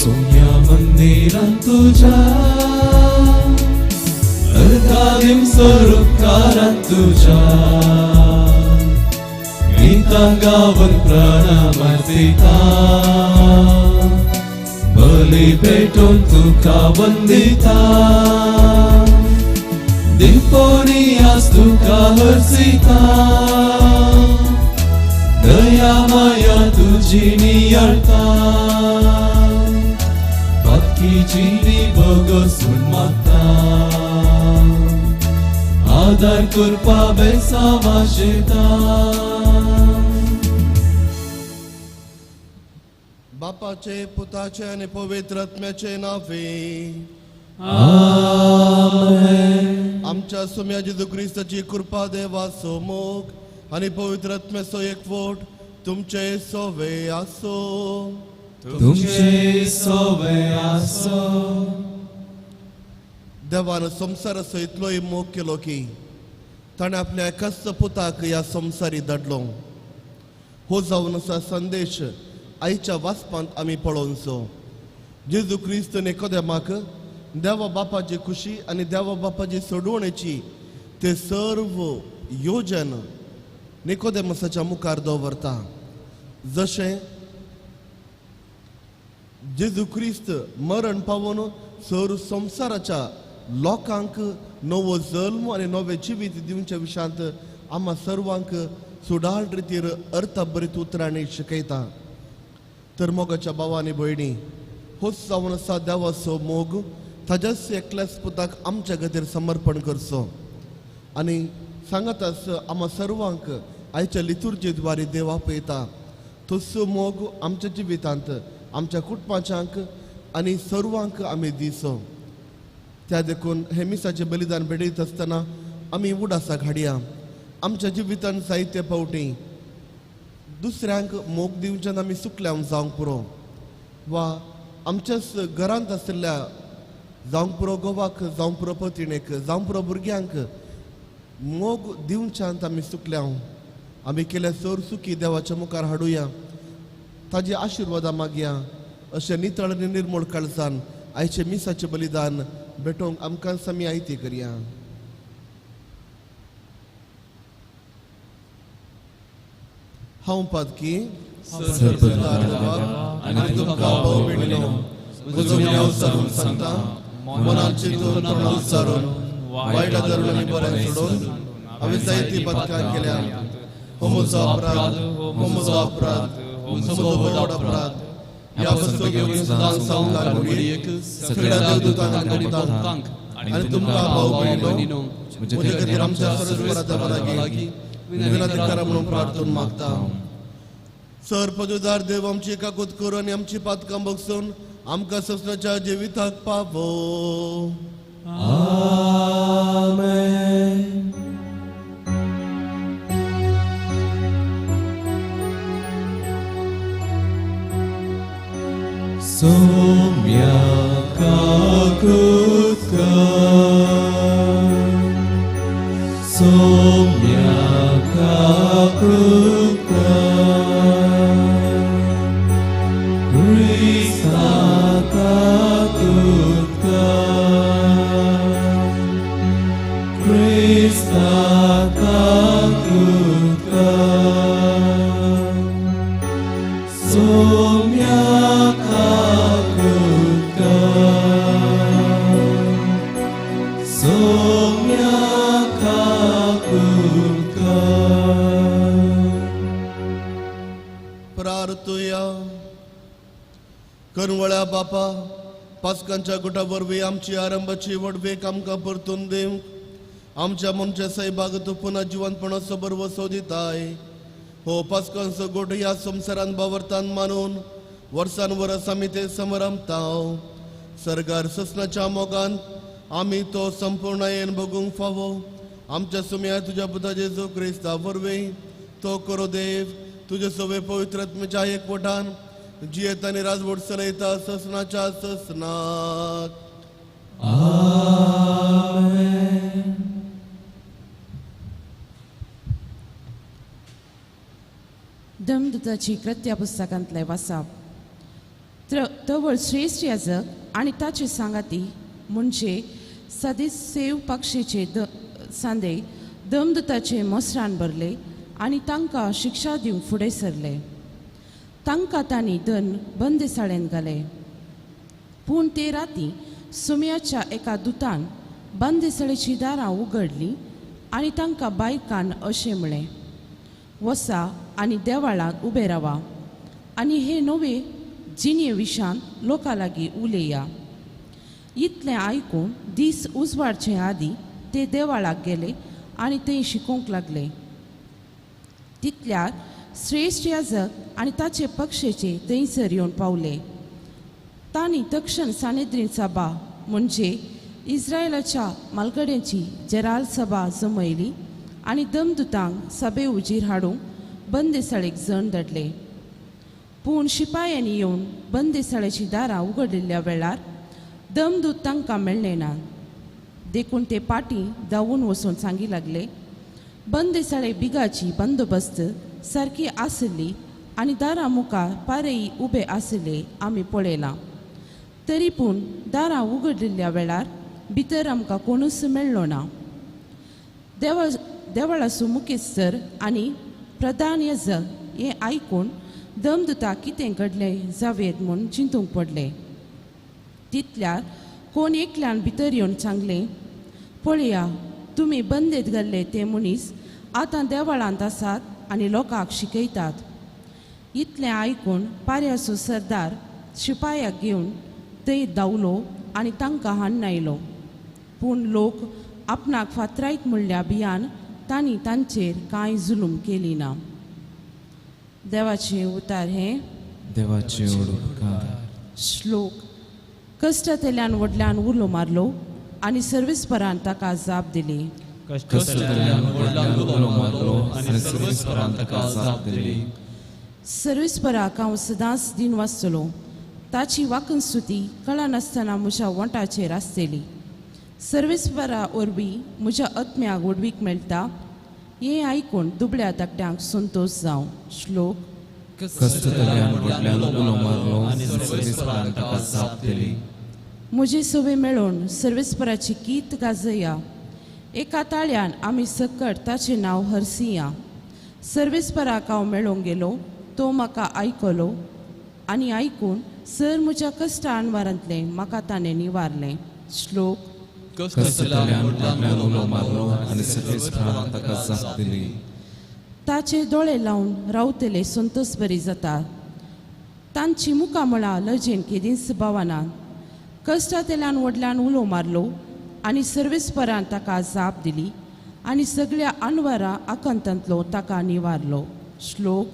सोम्या मंदिरान तुज्या अर्दादिम स्वरूपकारान तुज्या गीतां गावन प्रणाम अर्पिता बली पेटोवन तुका वंदिता दिपोनियास तुका हर्षिता दया माया तुजी नियळता पातकी जिणी भोगसून मागता आदार करपा बेसा वाशेता. बापाचे पुताचे आनी पवित्र आत्म्याचे नावे आमेन. आमच्या सुम्या जेजू क्रिस्ताची कृपा देवाचो मोग आनी पवित्र आत्म्याचो एकवट तुमचे सोवे आसो. तुमचे सोवे आसो. देवान संवसाराचो इतलोय मोग केलो की ताणें आपल्या एकाच पुताक ह्या संवसारी धाडलो. हो जावन आसा संदेश आयच्या वाचपांत आमी पळोवचो. जेजू क्रिस्त निकोदेमाक देवा बापाची खुशी आनी देवा बापाची सोडवणेची ते सर्व योजन निकोदेमसाच्या मुखार दवरता. जशें जेजू क्रिस्त मरण पावून सर्व संवसाराच्या लोकांक नवो जल्म आनी नवें जिवीत दिवच्या विशयांत आम्हा सर्वांक सुडाळ रितीर अर्थभरीत उतरांनी शिकयता. तर मोगाच्या भावा आनी भयणी, होच जावन आसा देवाचो मोग ताज्याच एकल्याच पुताक आमच्या खातीर समर्पण करचो आनी सांगताच आम्हा सर्वांक आयच्या लितुर्जेद्वारे देव आपयता. तोच मोग आमच्या जिवितांत आमच्या कुटुंबाच्यांक आनी सर्वांक आमी दिसो. त्या देखून हे मिसाचें बलिदान भेटयत आसतना आमी उडासाक हाडया. आमच्या जिवितांत जायते फावटी दुसऱ्यांक मोग दिवच्यान आमी चुकल्या जावंक पुरो वा आमच्याच घरांत आशिल्ल्या जावंक पुरो घोवाक, जावंक पुरो पतिणेक, जावंक पुरो भुरग्यांक मोग दिवच्यांत आमी चुकल्या. आमी केल्या चड चुकी देवाच्या मुखार हाडुया, ताजी आशिर्वादां मागया. अशें नितळ आनी निर्मूळ काळजान आयचें मिसाचें बलिदान भेटोवंक आमकां आमी आयती करया. हांव पादकी आनी तुमकां भाव भयणीनो म्हजो विनव सारून सांगता, मनान चिंतून तोंडान उच्चारून वायट धरून आनी बरें सोडून हांवें जायतीं पातकां केल्या. हो म्हजो अपराध, हो म्हजो अपराध, हो म्हजो व्हड अपराध. ह्या वस्तू संवसार सगळ्या देवदूतांक आनी भक्तांक आनी तुमकां भाव भयणीनो म्हजे खातीर आमच्या सर्वेस्परा देवा लागीं विनंती करा म्हणून प्रार्थून मागता. सर पदवीदार देव आमची काकूत करून आनी आमची पातकां बगसून आमकां ससनाच्या जिविताक पावो. आमेन. सोम्या काकूत कर, सोम्या काकूत कर, क्रिस्ता काकूत कर, क्रिस्ता काकूत कर, सोम्या काकूत कर, सोम्या काकूत कर. प्रार्थुया. करवळ्या बापा, पास्कांच्या गुटा वरवीं आमची आरंभाची वडवेक आमकां परतून दिवंक आमच्या मनच्या सायबाक तूं पुनः जिवंतपणाचो भरवसो दिताय. हो पास्कांचो गोट ह्या संवसारान बावरतान मानून वर्सान वर्स आमी ते समरंभताव. सरकार ससनाच्या मोगान आमी तो संपूर्णायेन भोगूंक फावो. आमच्या सुम्या तुज्या पुता जेजू क्रिस्ता वरवीं तो करो देव तुजे सवे पवित्र आत्म्याच्या एकवटान जियेता आनी राजवट चलयता ससनाच्या ससनाक. आमेन. दमदूताची कृत्या पुस्तकांतले वाचप. तवळ श्रेश्ठ याजक आनी ताचे सांगाती म्हणजे सदीस सेव पक्षीचे सांदे दमदूताचे मोसरान भरले आनी तांकां शिक्षा दिवंक फुडें सरले. तांकां तांणी दन बंदेसाळेन घाले. पूण ते राती सुम्याच्या एका दुतान बंदेसाळेची दारां उगडलीं आनी तांकां बायकान अशें म्हळें, वसा आनी देवाळांत उबे रावा आनी हे नवे जिणे विशांत लोकां लागीं उलया. इतलें आयकून दीस उजवाडचे आदीं ते देवाळाक गेले आनी ते शिकोवंक लागले. तितल्यार श्रेश्ठ याजक आनी ताचे पक्षेचे थंयसर येवन पावले. तांणी दक्षिण सानेद्रीन सभा म्हणजे इस्रायलाच्या मालगड्यांची जेराल सभा जमयली आनी दमदुतांक सभे उजीर हाडूंक बंदेसाळेक जण धाडले. पूण शिपायांनी येवन बंदेसाळेची दारां उगडिल्ल्या वेळार दमदूत तांकां मेळ्ळे ना. देखून ते पाटी धांवून वचून सांगी लागले, बंदेसाळे बिगाची बंदोबस्त सारकी आसली आनी दारां मुखार पारेय उबे आसले आमी पळयलां. तरी पूण दारां उगडिल्ल्या वेळार भितर आमकां कोणूच मेळ्ळो ना. देवळाचो मुखेस्तर आनी प्रधान याजक हें आयकून दमदुता कितें घडलें जावयेत म्हूण चिंतूंक पडले. तितल्यार कोण एकल्यान भितर येवन सांगलें, पळया तुमी बंदेत घाल्ले ते मनीस आतां देवळांत आसात आनी लोकांक शिकयतात. इतलें आयकून पाऱ्याचो सरदार शिपायाक घेवन थंय धांवलो आनी तांकां हाडून आयलो. पूण लोक आपणाक फातरायत म्हणल्या भियान तांणी तांचेर कांय जुलूम केली ना. देवाचें उतार हें देवाचे उपकार. श्लोक. कश्टांतल्यान व्हडल्यान उलो मारलो आनी सर्वेस्परान ताका जाप दिली. कश्टांतल्यान व्हडल्यान उलो मारलो आनी सर्वेस्परान ताका जाप दिली. सर्वेस्पराक हांव सदांच दिन वाचतलो. ताची वाकनस्तुती कळनासतना म्हज्या वोंटाचेर आसतली. सर्वेस्परा वरवीं म्हज्या आत्म्याक व्हडवीक मेळटा. हें आयकून दुबळ्या धाकट्यांक संतोश जावं. श्लोक. कश्टांतल्यान व्हडल्यान उलो मारलो आनी सर्वेस्परान ताका जाप दिली. म्हजे सवे मेळून सर्वेस्पराची गीत गाजया. एका ताळ्यान आमी सकट ताचें नांव हरसिया. सर्वेस्पराक हांव मेळोंक गेलो, तो म्हाका आयकलो आनी आयकून सर म्हज्या कश्टा अणवारांतलें म्हाका ताणें निवारलें. श्लोक. कश्टांतल्यान व्हडल्यान उलो मारलो आनी सर्वेस्परान ताका जाप दिली. ताचे दोळे लावन रावतले संतोष बरी जाता. तांची मुखामळां लजेन केदींच भावना. कश्टांतल्यान व्हडल्यान उलो मारलो आनी सर्वेस्परान ताका जाप दिली आनी सगळ्या अनवरा आकांतांतलो ताका निवारलो. श्लोक.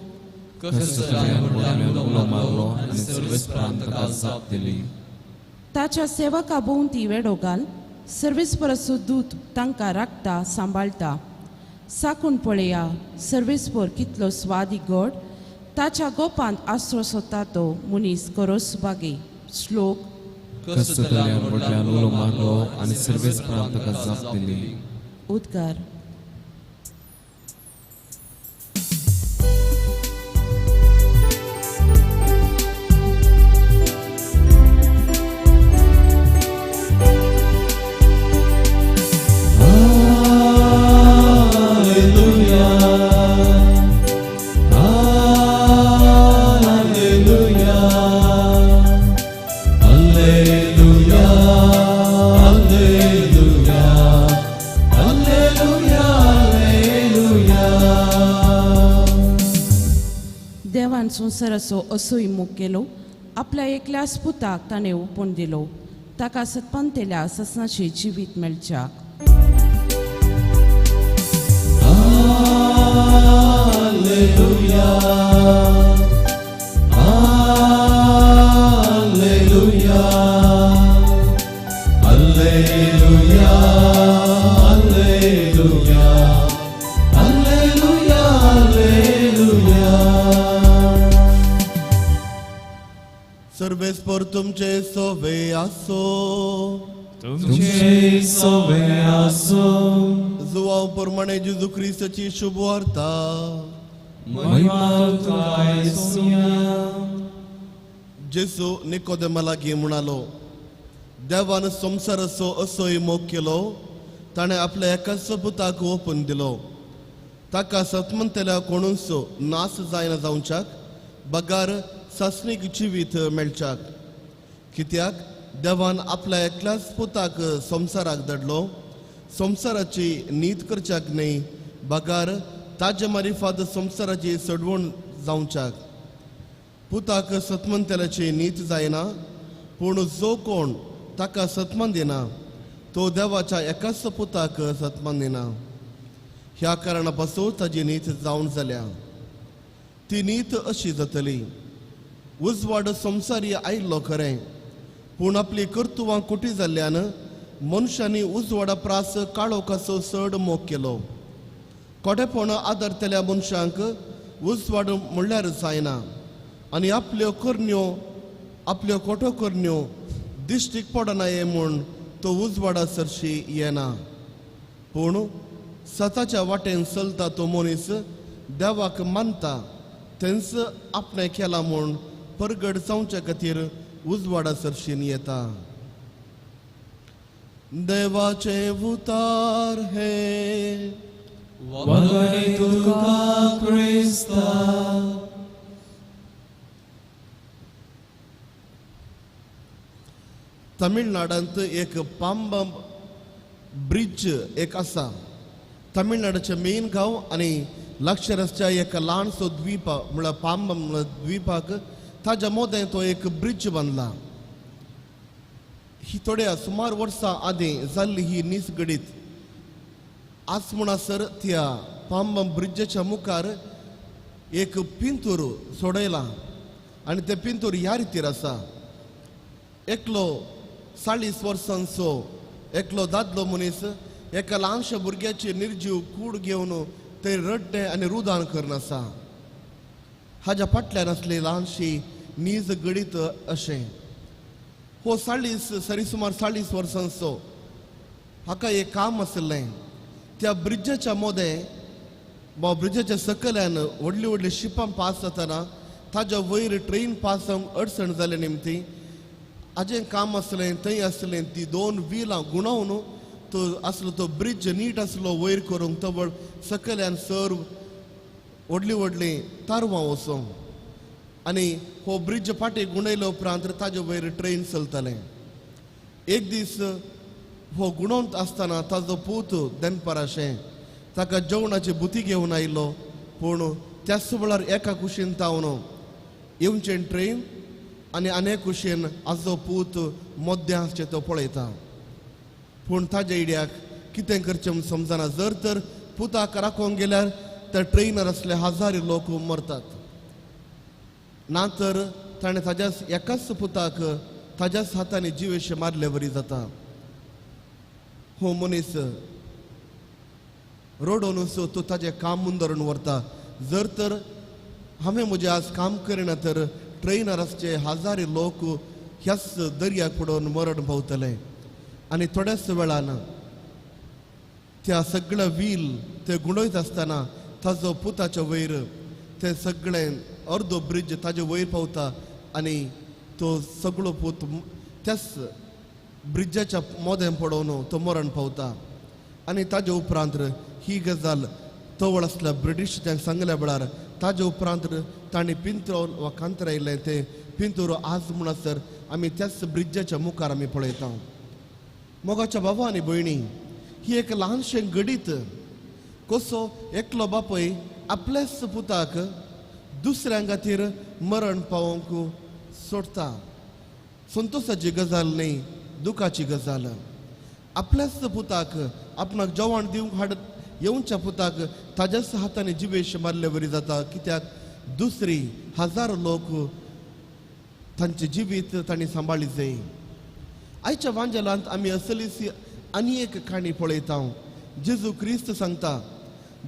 कश्टांतल्यान व्हडल्यान उलो मारलो आनी सर्वेस्परान ताका जाप दिली. ताच्या सेवका भोंवती वेडो घाल. सर्वेस्पराचो दूत तांकां राखता सांबाळटा. साकून पळया सर्वेस्पर कितलो स्वादी गोड. ताच्या गोपांत आसरो सोदता तो मनीस करोस बागे. श्लोक. कश्टांतल्यान व्हडल्यान उलो मारलो आनी सर्वेस्परान ताका जाप दिली. उद्गार. देवान संवसाराचो असोय मोग केलो, आपल्या एकल्याच पुताक ताणें ओंपून दिलो, ताका सत्पंतेल्या ससनाचें जिवीत मेळच्याक. Alleluia, Alleluia, Alleluia, Alleluia, Alleluia, Alleluia. सर्वेस्पर तुमचे सोवे आसो. तुमचे सोवे आसो. जुवाव प्रमाणे जेजू क्रिस्ताची शुभ वार्ता. महिमा तुका सोम्या. जेजू निकोदेमा लागीं म्हणालो, देवान संवसाराचो असोय मोग केलो, ताणें आपल्या एकाच पुताक ओपून दिलो. ताका सतमंतल्या कोणूच नास जायना जावच्याक बगार सासणीक जिवीत मेळच्याक. कित्याक देवान आपल्या एकल्याच पुताक संवसाराक धाडलो, संवसाराची नीत करच्याक न्हय बगार ताजे मारिफाद संवसाराची सडवण जावच्याक. पुताक सतमंतल्याची नीत जायना, पूण जो कोण ताका सतमान दिना तो देवाच्या एकाच पुताक सतमान दिना. ह्या कारणा पासून ताजी नीत जावन जाल्या. ती नीत अशी जातली, उजवाड संवसारी आयिल्लो खरें, पूण आपली कर्तुवां कुटी जाल्ल्यान मनशांनी उजवाडा प्रास काळोखाचो चड मोग केलो. कोटेपण आदरतल्या मनशांक उजवाड म्हणल्यार जायना आनी आपल्यो करण्यो आपल्यो खोटो करण्यो दिश्टीक पडना ये म्हूण तो उजवाडा सरशी येना. पूण सताच्या वाटेन चलता तो मनीस देवाक मानता तेंच आपणें केलां म्हूण परगट जावच्या खातीर उजवाडा सरशीन येता. देवाचे उतार हे वंदने तुका क्रिस्ता. तमिळनाडांत एक पांबम ब्रिज एक आसा. तमिळनाडाचे मेन गांव आनी लागसार आसच्या एका ल्हानसो द्वीप म्हळ्यार पांबम द्वीपाक ताज्या मोदें तो एक ब्रिज बांदला. ही थोड्या सुमार वर्सां आदीं जाल्ली ही नीस घडीत. आज म्हणसर त्या पांबम ब्रिजाच्या मुखार एक पिंतूर सोडयला आनी तें पिंतूर ह्या रितीर आसा. एकलो 40 वर्सांचो एकलो दादलो मनीस एका ल्हानशा भुरग्याची निर्जीव कूड घेवन ते रडटे आनी रुदान करून आसा. हाज्या फाटल्यान आसली ल्हानशी नीज घडीत अशें. हो 40 सरी सुमार 40 वर्सांचो हाका एक काम आशिल्लें. त्या ब्रिजाच्या मोदें वा ब्रिजाच्या सकल्यान व्हडली व्हडली शिपां पास जातना ताज्या वयर ट्रेन पास जावंक अडचण जाले निमती हाजें काम आसलें. थंय आसलें ती दोन विलां गुणोवन तो आसलो तो ब्रिज नीट आसलो वयर करूंक तवळ सकल्यान सर व्हडली व्हडली तारवां वचोंक आनी हो ब्रिज फाटी गुणयले उपरांत ताजे वयर ट्रेन चलतालें. एक दीस हो गुणोवंत आसतना ताजो पूत दनपाराशें ताका जेवणाची बुती घेवन आयलो, पूण त्याच वेळार एका कुशीन तावन येवचें ट्रेन आनी आनी कुशीन आजो पूत मद्यां आसचें तो पळयता. पूण ताज्या इड्याक कितें करचें म्हूण समजना. जर तर पुताक राखोवंक गेल्यार त्या ट्रेनार आसले हजारी लोक मरतात, ना तर ताणें ताज्याच एकाच पुताक ताज्याच हातांनी जिवेशे मारले वरी जाता. हो मनीस रडोवन तो ताजें काम मुंदरून व्हरता. जर तर हांवें म्हजें आज काम करिना तर ट्रेनार आसचे हजारी लोक ह्याच दर्याक पडोवन मरण पावतले. आनी थोड्याच वेळान त्या सगळ्या व्हील ते गुंडयत आसतना ताजो पुताच्या वयर ते सगळें अर्दो ब्रिज ताजे वयर पावता आनी तो सगळो पूत त्याच ब्रिजाच्या मोदें पडोवन तो मरण पावता. आनी ताजे उपरांत ही गजाल तवळ आसल्या ब्रिटीश तांकां सांगल्या वेळार ताजे उपरांत तांणी पिंतरोल वा कांतरायलें तें पिंतूर आज म्हणसर आमी त्याच ब्रिजाच्या मुखार आमी पळयता. मोगाच्या बाबा आनी भयणी, ही एक ल्हानशें घडीत कसो एकलो बापूय आपल्याच पुताक दुसऱ्यां खातीर मरण पावोवंक सोडटा. संतोशाची गजाल न्हय, दुखाची गजाल. आपल्याच पुताक आपणाक जेवण दिवंक हाड येवच्या पुताक ताज्याच हातांनी जिवेश मारले वरी जाता. कित्याक दुसरी हजारो लोक तांचें जिवीत तांणी सांबाळी जाय. आयच्या वांजेलांत आमी असलीच आनी एक काणी पळयता. जेजू क्रिस्त सांगता,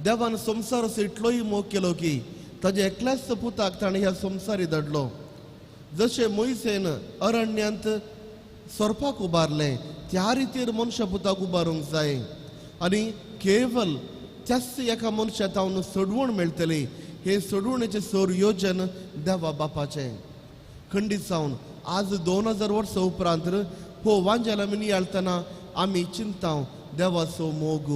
देवान संवसार असो इतलोय मोग केलो की ताज्या एकल्याच पुताक ताणें ह्या संवसारी धाडलो. जशें मोयसेन अरण्यांत सोरपाक उबारलें त्या रितीर मनशा पुताक उबारूंक जाय आनी केवल त्याच एका मनशा तावन सोडवण मेळटली. हे सोडवणेचें सर योजन देवा बापाचें. खंडीत जावन आज 2000 वर्सां उपरांत हो वांजेल आमी नियाळतना आमी चिंता देवाचो मोग.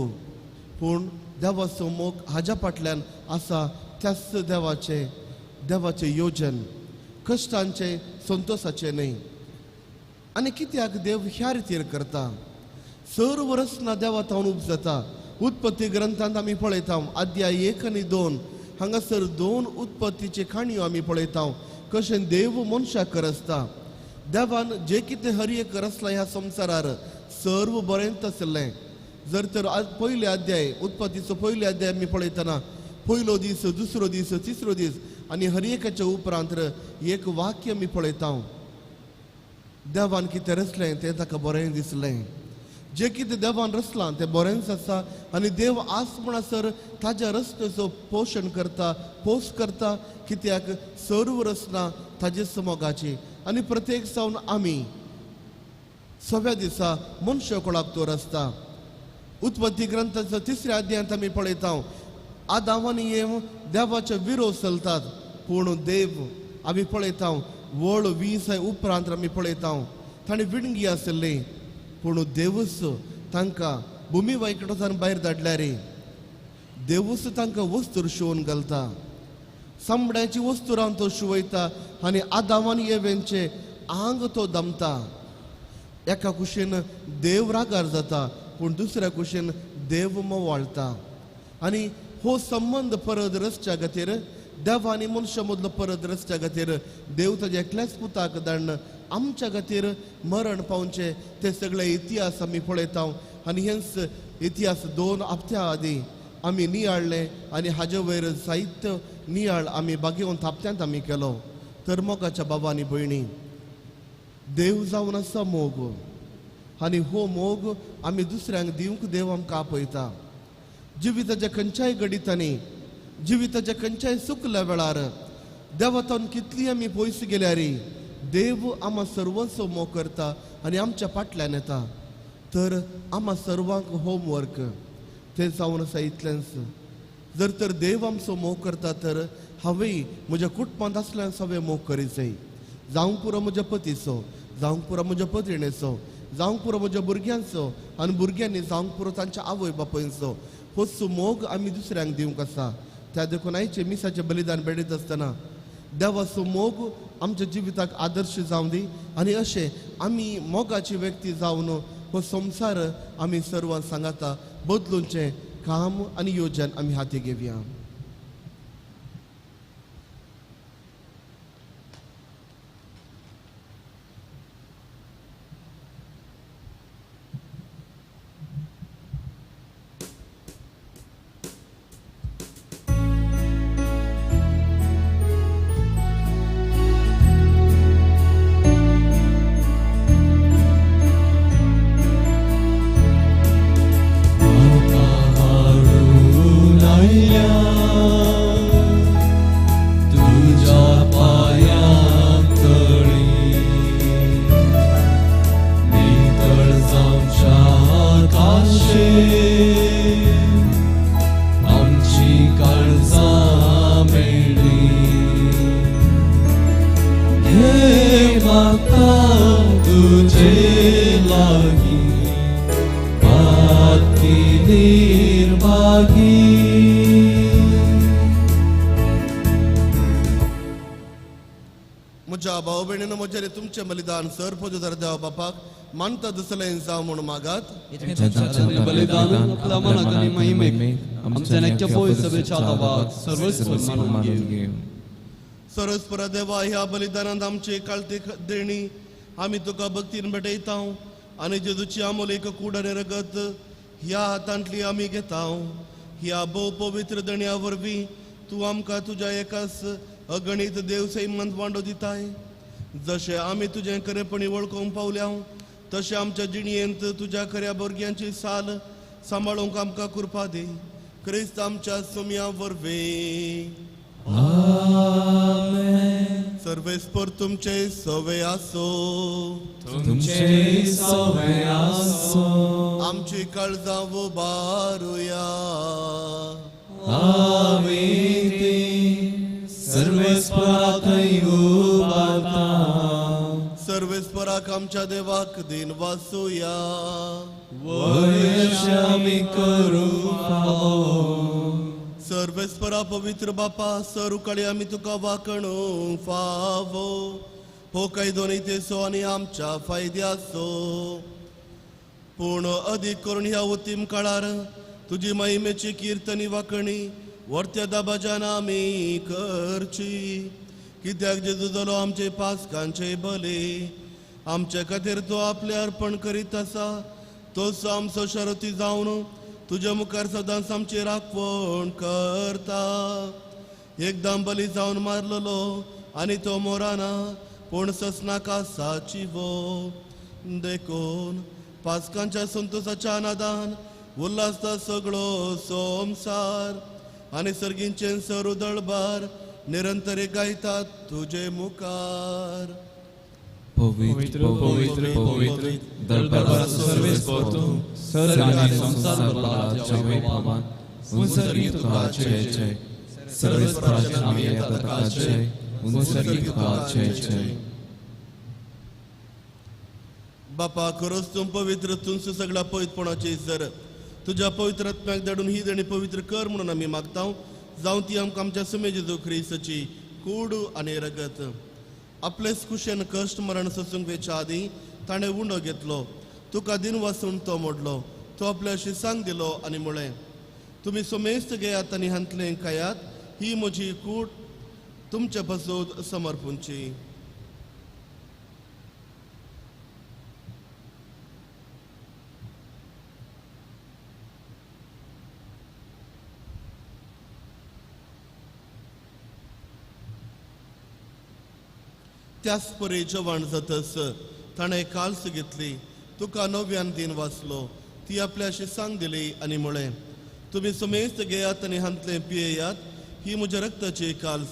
पूण देवाचो मोग हाज्या फाटल्यान आसा त्याच देवाचें देवाचें योजन, कश्टांचें संतोशाचें न्हय. आनी कित्याक देव ह्या रितीर करता? सर्व रचना देवा थावन उपजता. उत्पत्ती ग्रंथांत आमी पळयता अध्याय 1 आनी 2 हांगासर 2 उत्पत्तीचे काणयो आमी पळयता कशें देव मनशाक रचता. देवान जे कितें हर एक रचला ह्या संवसारार सर्व बरेंच आसलें. जर तर पयले अध्याय उत्पत्तीचो पयले अध्याय आमी पळयतना पयलो दीस, दुसरो दीस, तिसरो दीस आनी हर एकाच्या उपरांत एक वाक्य आमी पळयता देवान कितें रचलें तें ताका बरें दिसलें. जे कितें देवान रचलां तें बरेंच आसा आनी देव आज म्हणसर ताज्या रचनेचो पोशण करता, पोस करता. कित्याक सर्व रचना ताजे समोगाची आनी प्रत्येक जावन आमी सव्या दिसा मनशां कोणाक तो रचता. उत्पत्ती ग्रंथाचो तिसऱ्या अध्यायांत आमी पळयता आदाम आनी एव देवाचे विरोध चलतात. पूण देव आमी पळयता व्हड 20 उपरांत आमी पळयता ताणें विणगी आशिल्ली. पूण देवूच तांकां भुमी वायकटासान भायर धाडल्यार देवूच तांकां वस्तूर शिवून घालता. चामड्याची वस्तुरान तो शिवयता आनी आदाम आनी एवेंचे आंग तो दमता. एका कुशीन देव रागार जाता पूण दुसऱ्या कुशीन देव मोवाळता. आनी हो संबंद परत रचच्या खातीर देव आनी मनशा मदलो परत रचच्या खातीर देव ताज्या एकल्याच पुताक धाडून आमच्या खातीर मरण पावचें ते सगळे इतिहास आमी पळयता. आनी हेंच इतिहास 2 हप्त्या आदीं आमी नियाळ्ळें आनी हाजे वयर साहित्य नियाळ आमी बागेवन हप्त्यांत आमी केलो. तर मोगाच्या बाबा आनी भयणी, देव जावन आसा मोग आनी हो मोग आमी दुसऱ्यांक दिवंक देव आमकां आपयता. जिविताच्या खंयच्याय घडितांनी, जिविताच्या खंयच्याय सुकल्या वेळार देवातान कितली आमी पयस गेल्यार देव आमा सर्वांचो मोग करता आनी आमच्या फाटल्यान येता. तर आमा सर्वांक होमवर्क तें जावन आसा इतलेंच. जर तर देव आमचो मोग करता तर हांवें म्हज्या कुटुंबांत आसल्यान हांवें मोग करीत जाय. जावंक पुरो म्हज्या पतीचो, जावंक पुरो म्हज्या पत्रिणेचो, जावंक पुरो म्हज्या भुरग्यांचो आनी भुरग्यांनी जावंक पुरो तांच्या आवय बापायचो. होच मोग आमी दुसऱ्यांक दिवंक आसा. त्या देखून आयचें मिसाचें बलिदान भेटयत आसतना देवाचो मोग आमच्या जिविताक आदर्श जावं दी आनी अशें आमी मोगाची व्यक्ती जावन हो संवसार आमी सर्वां सांगाता बदलूचें काम आनी योजन आमी हाती घेवया. तुमचें बलिदान सर पोजोदर देवा बापाक मानता दुसरें जावं म्हूण मागात. बलिदान आपल्या मनाक आनी महिमेक आमच्या नक्क्या पोय सभेच्या दबाक सर्वस्व मानून घेवं. सरस्पर देवा, ह्या बलिदानांत आमची काळती देणी आमी तुका भक्तीन भेटयता आनी जेजूची आमोल एक कूड आनी रगत ह्या हातांतली आमी घेता. ह्या भोव पवित्र देण्या वरवीं तूं आमकां तुज्या एकाच अगणीत देव सैमांत वांडो दिताय. जशें आमी तुजें खरेपणी वळखूंक पावल्या तशें आमच्या जिणयेंत तुज्या खऱ्या भुरग्यांची साल सांबाळूंक आमकां कृपा दी. क्रिस्त आमच्या सुमया वरवीं. सर्वेस्पर तुमचे सवे आसो. तुमचे सवे आसो. आमची काळजां उबारुया. आमी ती सर्वेस्परा थंय उबारता. सर्वेस्पराक आमच्या देवाक दिन वासुया. वयश आमी करू फावो. सर्वेस्परा पवित्र बापा सरुकाळी आमी तुका वाकणू फावो. हो कायदो नीतेचो आनी आमच्या फायद्याचो. पूण अदीक करून ह्या उत्तीम काळार तुजी महिमेची किर्तनी वाकणी वर्त्या दाबाजान आमी करची. कित्याक जेजू जालो आमचे पासकांचे बली. आमचे खातीर तो आपलें अर्पण करीत आसा. तोच आमचो शरती जावन तुज्या मुखार सदांच आमची राखवण करता. एकदम बली जावन मारलेलो आनी तो मोराना पूण ससनाक आसा चिवो. देखून पासकांच्या संतोसाच्या नादान उल्हासता सगळो संवसार आनी सर्गींचे सरू दळबार निरंतर गायतात तुजे मुखार. पवित्र पवित्र पवित्र दरबाराचो सर्वेस्पर तूं, सर्ग आनी संवसार भरला तुज्या वैभवान. उंचसर्गी तुका जय जय. सर्वेस्पराच्या नांवान येता ताका जय. उंचसर्गी तुका जय जय. बापा खरोच तूं पवित्र, तूंच सगळ्या पवित्रपणाची सर. तुज्या पवित्र आत्म्याक धाडून ही देणी पवित्र कर म्हणून आमी मागता. जावं ती आमकां आमच्या सुमे जेजू ख्रिस्ताची कूड आनी रगत. आपलेच कुशेन कश्ट मरण सोसूंक वेच्या आदीं ताणें उंडो घेतलो. तुका दिन वासून तो मोडलो. तो आपल्या शिसांक दिलो आनी म्हळें, तुमी सोमेस्त घेयात आनी हांतलें खायात. ही म्हजी कूड तुमचे पासून समर्पूंची. त्याच परी जेवण जातच ताणें काल्स घेतली. तुका नव्यान दिन वाचलो. ती आपल्या शिसांक दिली आनी म्हळें, तुमी समेस्त घेयात आनी हांतलें पियेयात. ही म्हज्या रक्ताची काल्स.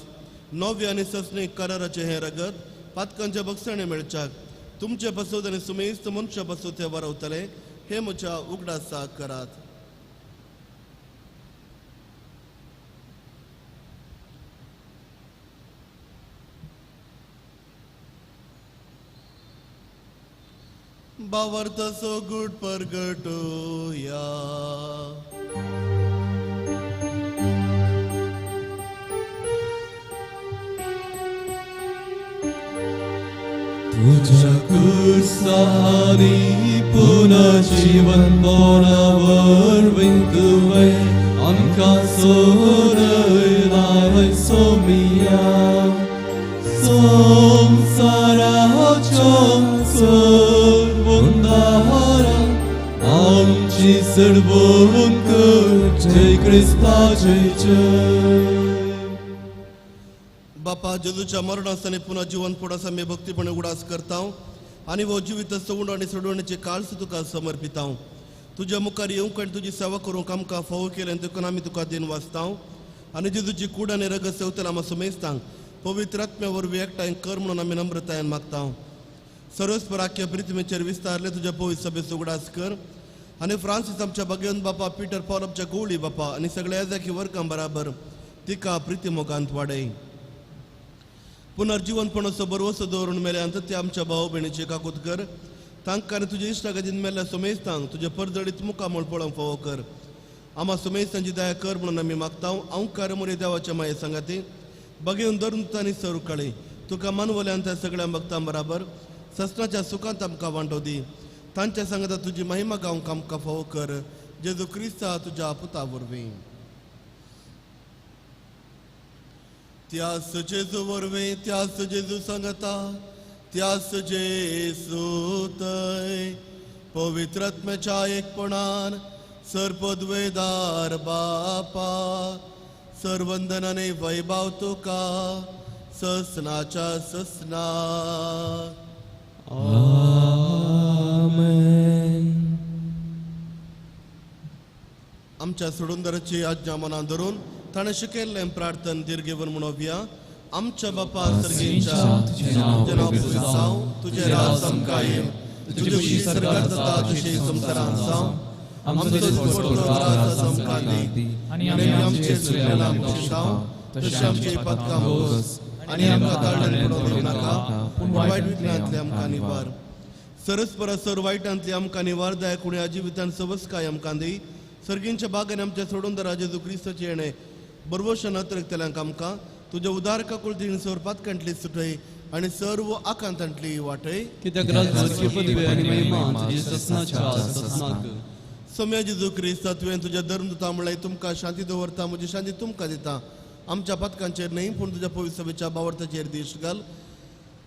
नव्या आनी ससणी कराराचें हें रगत पातकांच्या बक्षाणे मेळच्याक तुमचे पासून आनी सुमेस्त मनशा पासून तें वारवतलें. हें म्हज्या उगडासाक करात. बावर्तसो गुड परगटोया. तुझ्या कुर्सानी पुनर्जीवन वरवीं तुवें आमकां सोडयलाय सोमिया. संवसाराच्या सर्वंदारा आमची सडवून कर. जय क्रिस्ता जय जय. बापा जेजूच्या मरणास आनी पुन्हा जिवन पोडास आमी भक्तीपणे उगडास करता आनी हो जिवीत सवूण आनी सोडवण्याचे काळस तुका समर्पिता. तुज्या मुखार येवंक आनी तुजी सेवा करूंक आमकां फावो केलें देखून आमी तुका दिन वाचता. आनी जेजूची कूड आनी रगत सेवतल्या आमकां सुमेस्तांक पवित्र आत्म्या वरवीं एकठांय कर म्हणून आमी नम्रतायेन मागता. सर्वस्पर आख्या प्रिथ्वीचेर विस्तारले तुज्या पवित्र सभेचो उगडास कर आनी फ्रांसीस आमच्या भगवंत बापा, पीटर पॉल आमच्या गोवळी बापा आनी सगळ्या एजाकी वर्गां बराबर तिका प्रिती मोगांत वाडय. पुनर्जीवनपणाचो बरवसो दवरून मेल्यांत ते आमच्या भाव भयणीचे काकूत कर. तांकां आनी तुज्या इश्टागतीन मेल्ल्या सुमेस्तांक तुज्या परजळीत मुखामळ पळोवंक फावो कर. आमा सुमेस्तांची दया कर म्हणून आमी मागता. अंकार मोरे देवाच्या माये सांगाती बगेवन धरून आनी सरू काळी तुका मानवल्यान त्या सगळ्या भक्तां बराबर ससनाच्या सुखांत आमकां वांटो दी. तांच्या सांगाता तुजी महिमा गावंक आमकां फावो कर. जेजू क्रिस्ता तुज्या पुता वरवीं. त्यास जेजू वरवीं, त्यास जेजू सांगता, त्यास जेजू तय पवित्र आत्म्याच्या एकपणान सर्पद्वेदार बापा सर्वंदनाने वैभव तुका ससनाच्या ससना. आमेन. आमच्या सोडूनदाराची आज्ञा मनान धरून ताणें शिकयल्लें प्रार्थन दीर्घेवन म्हणोवया. आमच्या बापा सर्गींच्या, तुजें नांव पवित्र जावं, तुजें राज आमकां येवं, तुजी खुशी स्वर्गांत जाता तशी संवसारांत जावं. आमचो दिसपट्टो ग्रास आमकां दी आनी आमी आमचे चुकलेल्या बक्षाव तशें आमचे पातकां भोगस आनी आमकां ताळ्यान पडोवंक दिवं नाका, पूण वायट विघ्नांतले आमकां निवार. सरस परसर वायटांतली आमकां निवार दया कुण्या जिवितान सवस्काय आमकां दी. सर्गींच्या बागान आमच्या सोडून दरा जेजू क्रिस्ताचें येणें बरवश नत्रकतल्यांक आमकां तुज्या उदार काकुळतीन सर पातकांतली सुटय आनी सर्व आकांतांतली वाटय. कित्याक राजवटकी पदवी आनी महिमा तुजी ससनाच्या ससनाक. सोम्या जेजू क्रिस्ता, तुवें तुज्या धर्मदूता म्हळ्यार तुमकां शांती दवरता, म्हजी शांती तुमकां दिता. आमच्या पातकांचेर न्हय पूण तुज्या पवित्र सभेच्या बावडताचेर दीश घाल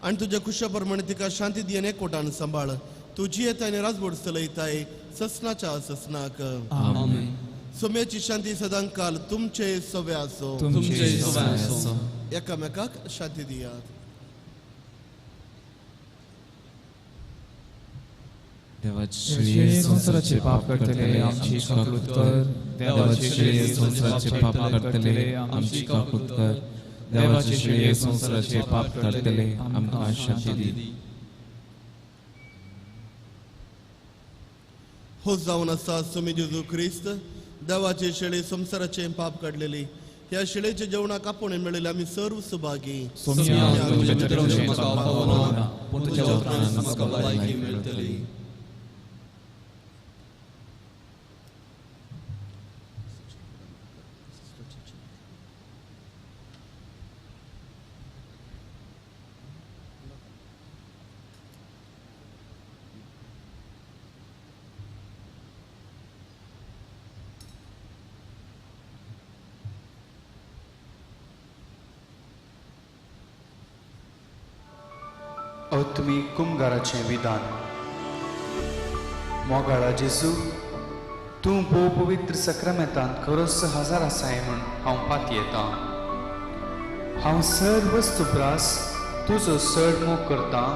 आनी तुज्या कुशा प्रमाणे तिका शांती दी आनी एकवटान सांबाळ. तुजी येता आनी राजवट चलयताय ससनाच्या ससनाक. आमेन. सोम्याची शांती सदांकाल तुमचे सवे आसो. तुमचे सवे आसो. एकामेकाक शांती दियात. देवाचे संवसाराचे पाप करतले आमची काकूत कर. देवाचे संवसाराचे पाप करतले आमची काकूत कर. देवाचे संवसाराचे पाप करतले आमकां शांती दी. हो जावन आसा सोमी जेजू क्रिस्त, देवाचे शेळे संवसाराचे पाप काडलेली. ह्या शेळेच्या जेवणाक आपोवणें मेळिल्ले आमी सर्व सुभागी. तुमी कुमगाराचें विधान. मोगाळा जेजू, तूं भोव पवित्र सक्रामेंतांत खरोच हजार आसाय म्हूण हांव पातयेतां. हांव सर्व वस्तुब्रास तुजो चड मोग करतां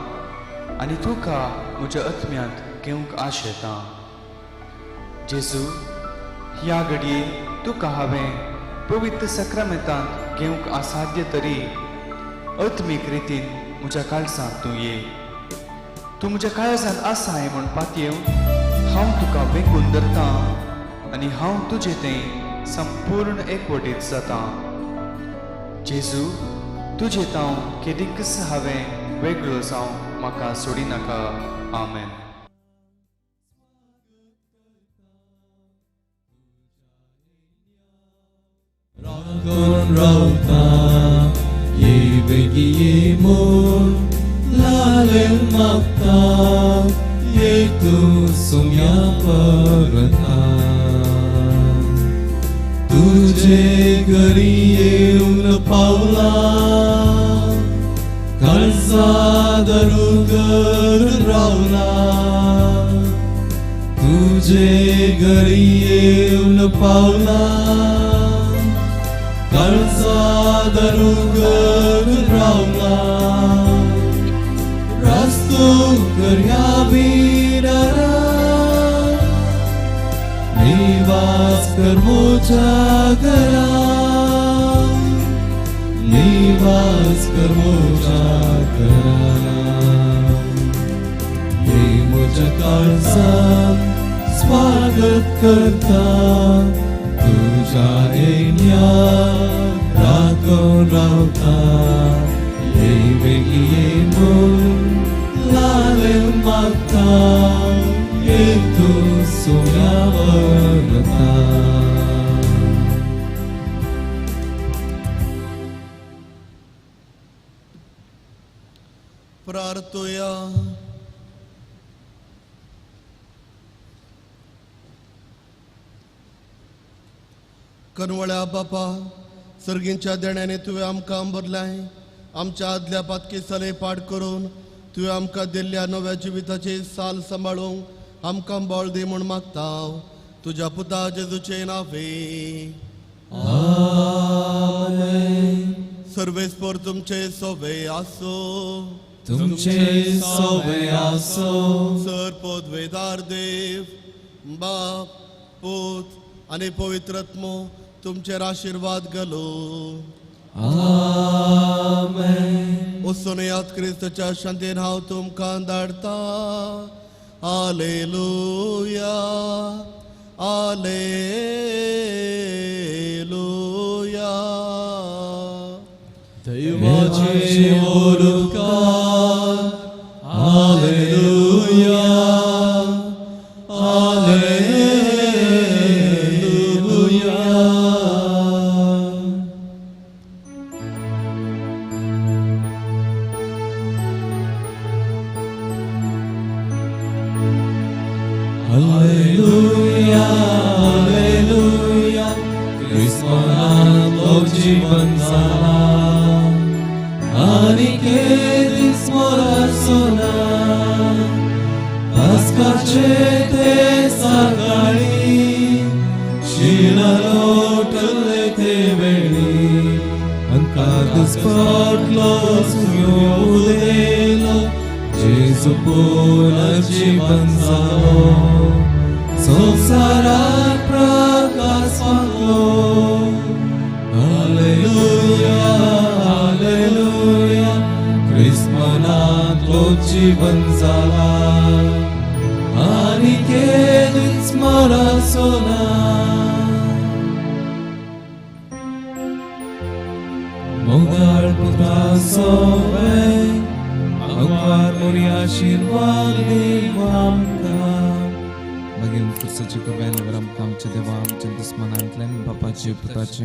आनी तुका म्हज्या आत्म्यांत घेवंक आशेतां. जेजू, ह्या घडये तुका हांवें पवित्र सक्रामेंतांत घेवंक असाध्य तरी आत्मीक रितीन म्हज्या काळजांत तूं ये. तूं म्हज्या काळजांत आसाय म्हूण पातयेवन हांव तुका वेंगून धरतां आनी हांव तुजे थंय संपूर्ण एकवटीत जातां. जेजू, तुजे तांव केदीकच हांवें वेगळो जावं म्हाका सोडिनाका. आमेन. तुझे घरी येऊन पावला, काळजा धरून रावला. तुझे घरी येऊन पावला, काळजा धरून रावला. रस्तो कर्या बिनारा निवास कर मोजा घरा, निवास कर मोजा घरा. ये मोजा काळजात स्वागत करता, तुझ्या येण्याक राखून रावता. ये बेगी ये म्हूण लालें मागता, ये तूं सोम्या वरता. प्रार्थोया. कनवळ्या बापा, सर्गींच्या देण्याने तुवें आमकां भरलाय. आमच्या आदल्या पातकी साले पाड करून तुवें आमकां दिल्ल्या नव्या जिविताची साल सांबाळूंक आमकां बळ दी म्हूण मागता. तुज्या पुता जेजूचे नावे. आमेन. सर्वेस्पर तुमचे सोवे आसो. तुमचे सोवे आसो. सर पदवेदार देव बाप पूत आनी पवित्र आत्मो तुमचेर आशिर्वाद घालो. आमेन. वचून याद क्रिस्ताच्या शांतीन हांव तुमकां धाडटा. आलेलुया, आलेलुया. देवाचे व्हड उपकार. हालेलुया, हालेलुया. हालेलुया, हालेलुया. क्रिस्मनांतलो जीवन जाला आनी केदीच मोरासोना. पास्काचे ते सकाळी शिणलोटले ते वेळी अंकार दुस्पटलो सूर्य उदेलो जेजू पुनर्जीवन जालो संवसाराक प्रकाश फांकलो. हालेलुया, हालेलुया. क्रिस्मनांतलो जीवन जाला आनी केदीच मरासोना. मोगाळ पुता सोवे आंकवार मोरी आशिर्वाद देव आमकां. मागीर पुरसाची कृपयान आमकां आमच्या देवा आमच्या दुस्मनांतल्यान बापाचे पुताचे